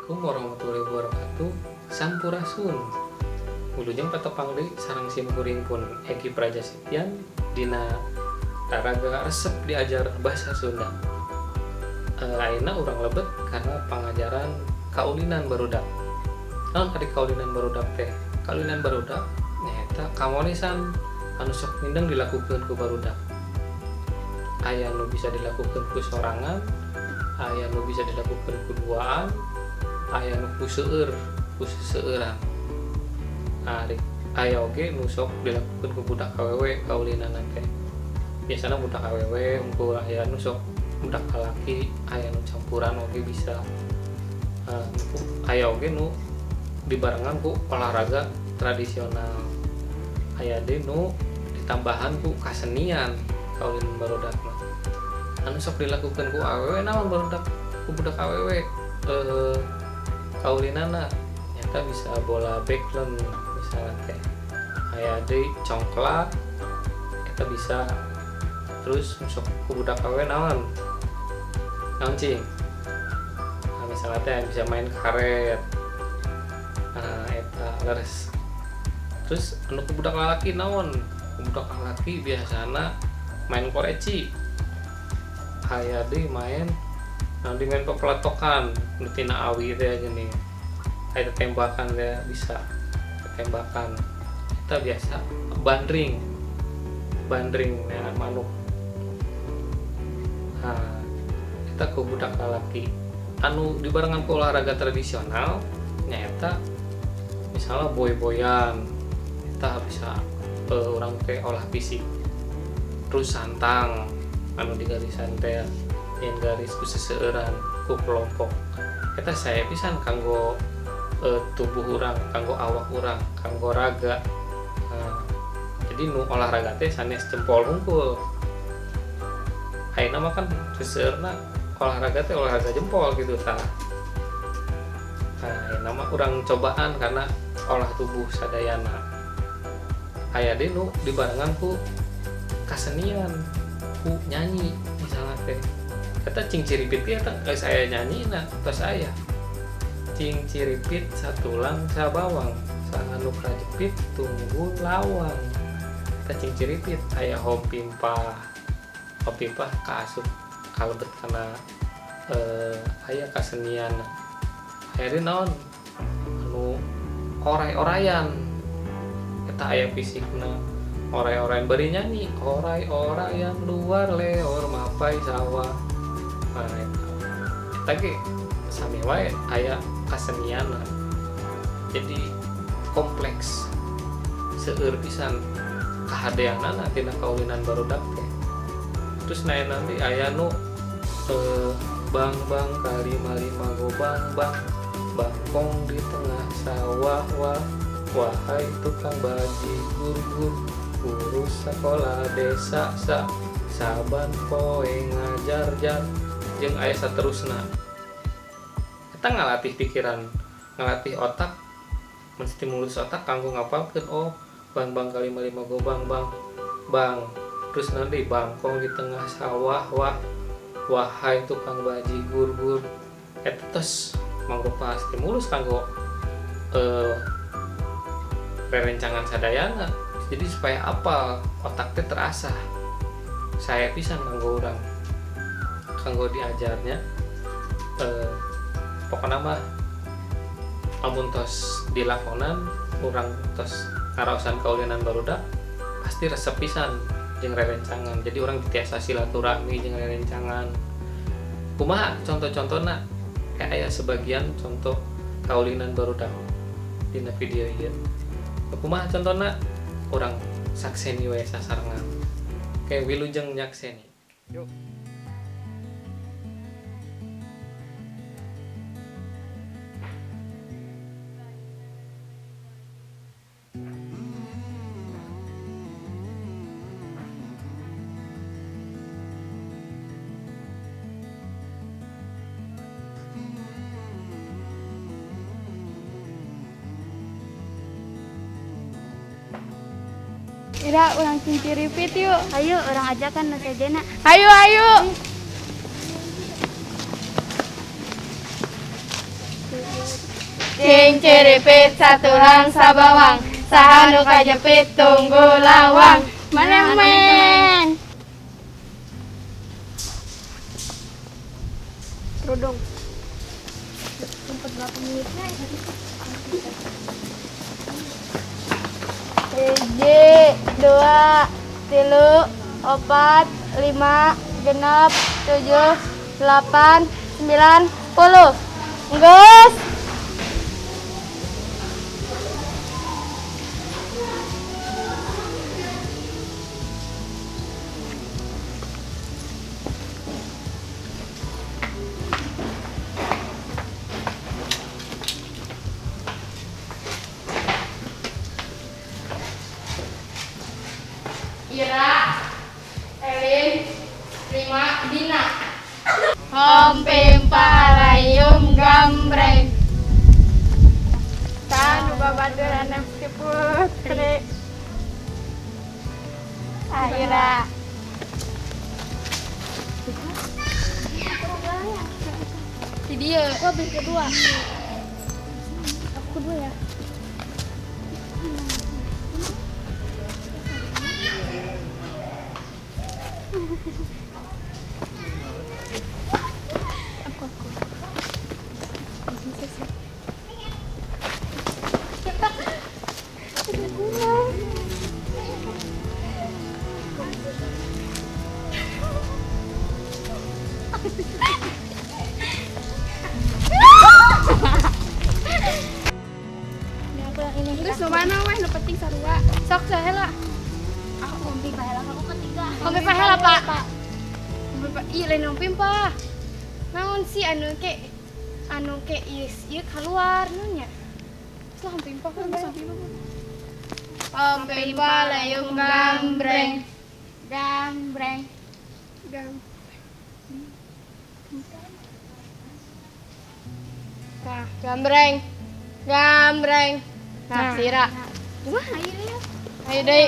Assalamualaikum warahmatullahi wabarakatuh. Sampurasun. Wilujeng patepang deui sareng sim kuring pun Eki Praja Septian dina Raraga Resep Diajar Bahasa Sunda. Ayeuna urang lebet kana pangajaran kaulinan barudak. Naon ari kaulinan barudak teh? Kaulinan barudak nyaeta kamonesan anu sok mindeng dilakukeun ku barudak. Aya nu bisa dilakukeun ku sorangan, aya nu bisa dilakukeun ku duaan, aya nu ku seueur, ku seseueuran. Ari aya oge nu sok dilakukeun ku budak awewe kaulinanna teh. Biasana budak awewe unggul, aya nu sok budak lalaki, aya nu campuran oge bisa. Aya oge nu dibarengan ku olahraga tradisional. Aya deui nu ditambahan ku kasenian kaulinan barudak mah. Anu sok dilakukeun ku awewe naon barudak ku budak awewe kaulinanna nyata bisa bola beklon misalnya teh, aya deui congklak eta bisa. Terus sok ku budak awewe naon naon cing? Nah, misalnya teh bisa main karet. Nah, eta leres. Terus anu ku budak lalaki naon? Ku budak lalaki biasana main koreci, aya deui main naon di main pepeletokan nu tina awi teh geuning, aya tembakan teh, bisa tembakan eta, biasa bandring bandring neangan manuk. Nah, eta ku budak lalaki. Anu dibarengan ku olahraga tradisional nyaeta misalnya boy-boyan, eta bisa urang teh olah fisik. Terus santang anu di garisan teh, yang garis ku seseueuran, ku kelompok, eta sae pisan kanggo tubuh urang, kanggo awak urang, kanggo raga. Nah, jadi nu olahraga teh sanes jempol hungkul. Ayeuna mah kan seseueurna olahraga teh olahraga jempol gitu tah. Nah, ayeuna mah urang cobaan karena olah tubuh sadayana. Aya deui nu dibarengan ku kasenian, ku nyanyi misalnya teh. Eta cingciripit ge eta geus aya nyanyina, tos aya. Cingciripit satulang sabawang, saha nu kajepit tunggul lawang. Eta cingciripit. Aya hompimpa. Hompimpa kaasup kalebet kana aya kasenian. Aya deui naon? Anu oray-orayan. Eta aya fisikna. Oray-orayan bari nyanyi, oray-orayan luar leor mapai sawah. Nah, eta. Eta ge sami wae aya kasenianna. Jadi kompleks, seueur pisan kahadeanana tina kaulinan barudak teh. Terus naon nanti aya nu bang bang kalima lima go bang bang, bangkong di tengah sawah wah, wahai tukang bajigur gur, guru sekolah desa sa, saban poe ngajar jar, jeung aya saterusna. Eta ngalatih pikiran, ngalatih otak, menstimulus otak kanggo ngapalkeun, oh, bang bang kalima lima go bang bang bang, terus nanti bangkong di tengah sawah wah, wahai tukang bajigur gur. Eta tos mangrupa stimulus kanggo rerencangan sadayana, jadi supaya apal, otak teh terasah. Sae pisan kanggo urang, kanggo diajarnya. Pokokna mah amun tos dilakonan, urang tos ngaraosan kaulinan barudak pasti resep pisan jeung rerencangan. Jadi urang tiasa silaturahmi jeung rerencangan. Kumaha contoh-contohna? Kayak aya sebagian contoh kaulinan barudak dina video ieu. Kumaha contohna? Urang sakseni we sasarengan. Oke, wilujeng nyakseni. Yuk. Ira, urang cingciripit yuk. Ayo, urang ajakan nu sejena. Ayo, ayo. Cingciripit satulang sabawang. Saha nu kajepit tunggu lawang. Mana men? Kerudung. Tempat berapa menitnya? 1, 2, 3, 4, 5, 6, 7, 8, 9, 10. Geus. Ira, Elin, Rima, Dina. Hompim palayum gambreng. Tanu babaturan si Putri. Aira. Si dia. Aku habis kedua. Aku kedua ya. Aku. Ini aku yang ini. Geus nu mana weh nu penting sarua. Sok saheula. Aku kompi paheula, aku ketiga. Kompi paheula, Pak. Kompi pa ieu lain kompi pa. Naon sih anu ke ieu ieu keluar nu nya. Terus lah kompi pa kan Kompi pa layung gambreng. Gambreng. Gam. Nah, gambreng. Gambreng. Nah, Sira. Wah, ayo ya. Ayo deui.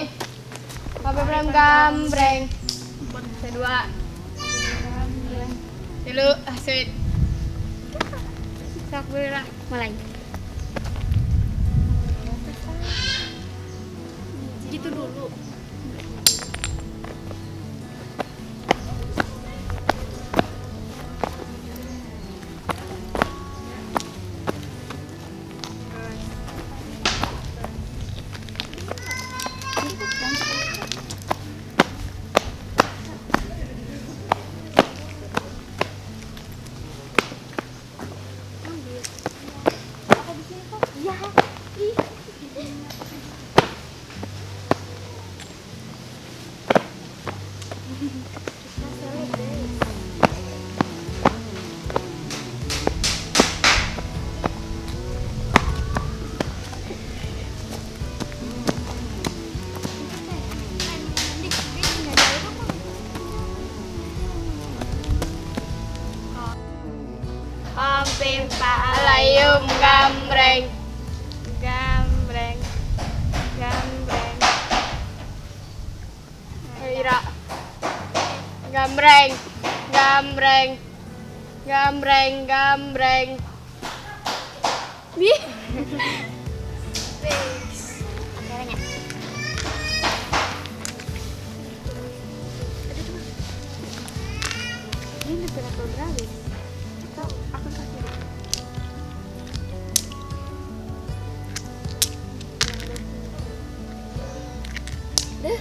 Kompi pa gambreng. Kedua. Tilu, sweet. Sok lah. Mulai. Gitu dulu. Iya. Ih. Kompi palayum gambreng. Gambreng. Gambreng. Ira. Gambreng. Gambreng. Gambreng, gambreng. Bih. Akhirnya. Ini berapa berapa? Atau aku kasih. Deh.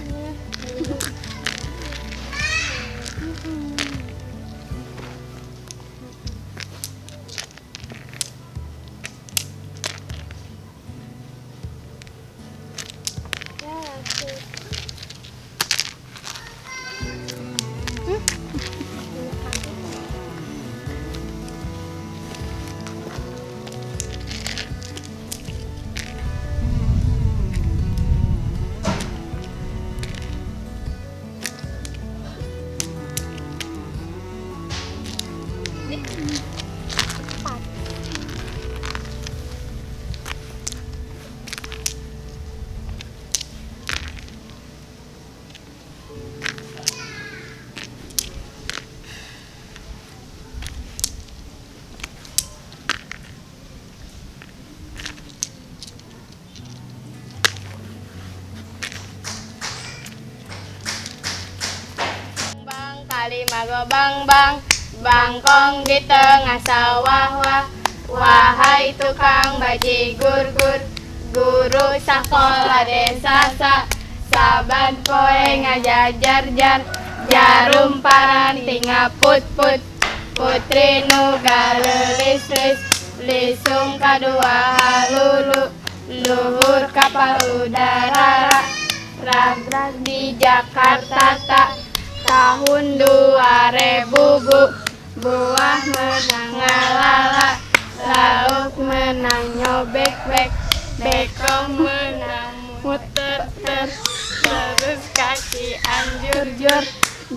Ngago bang bang bangkong di tengah sawah wah. Wahai tukang bajigur gur, guru sakola desa sa, saban poe ngajajar jar, jarum paranti ngaput put, putri nu galeulis lis, lisung kadua halulu, luhur kapal udara ra, rag di Jakarta tak, tahun 2000 bu, buah menang ngalala, lauk menang nyobek bek, beko menang muter ter, terus kaki anjur jur,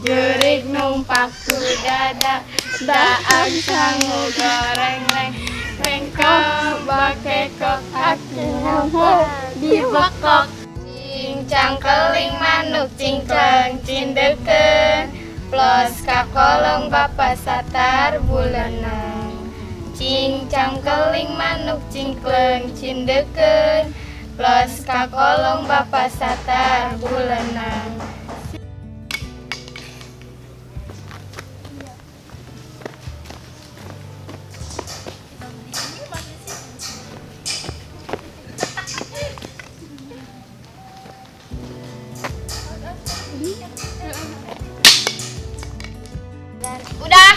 jurig numpak kuda da, daang sangu goreng reng, rengkok bakekok aki ngamuk dibekok. Cincang keling manuk cingkleng cindeken, plos kakolong bapak satar buleneng. Cincang keling manuk cingkleng cindeken, plos kakolong bapak satar buleneng. Udah.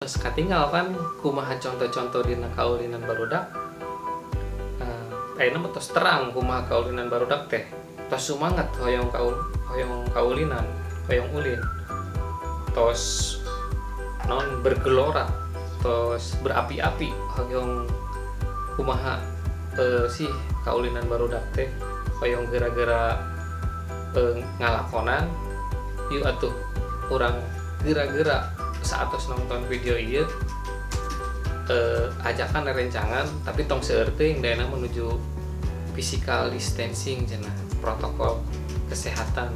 Terus katinggal kan kumaha contoh-contoh dina kaulinan barudak. Ayeuna mah tos terang kumaha kaulinan barudak teh. Tos sumangat hoyong kaul, hoyong kaulinan, hoyong ulin. Tos non bergelora, tos berapi-api hoyong kumaha sih kaulinan barudak teh, hoyong gara-gara ngalakonan. Yuk atuh urang gera-gera saatos nonton video ieu, ajakan rencangan tapi tong seueur teuing dayana menuju Physical distancing cenah, protokol kesehatan,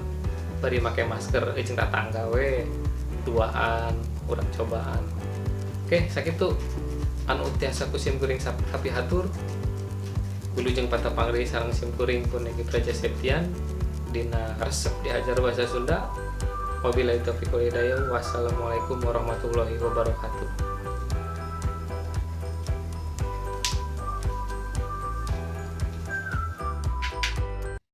bari make masker jeung tatangga we duaan urang cobaan. Oke, sakitu anu tiasa ku sim kuring kapihatur. Wilujeng patepang deui sareng sim kuring pun Egi Praja Septian dina Resep Diajar Bahasa Sunda. Wabillahi taufiq wal hidayah, wassalamualaikum warahmatullahi wabarakatuh.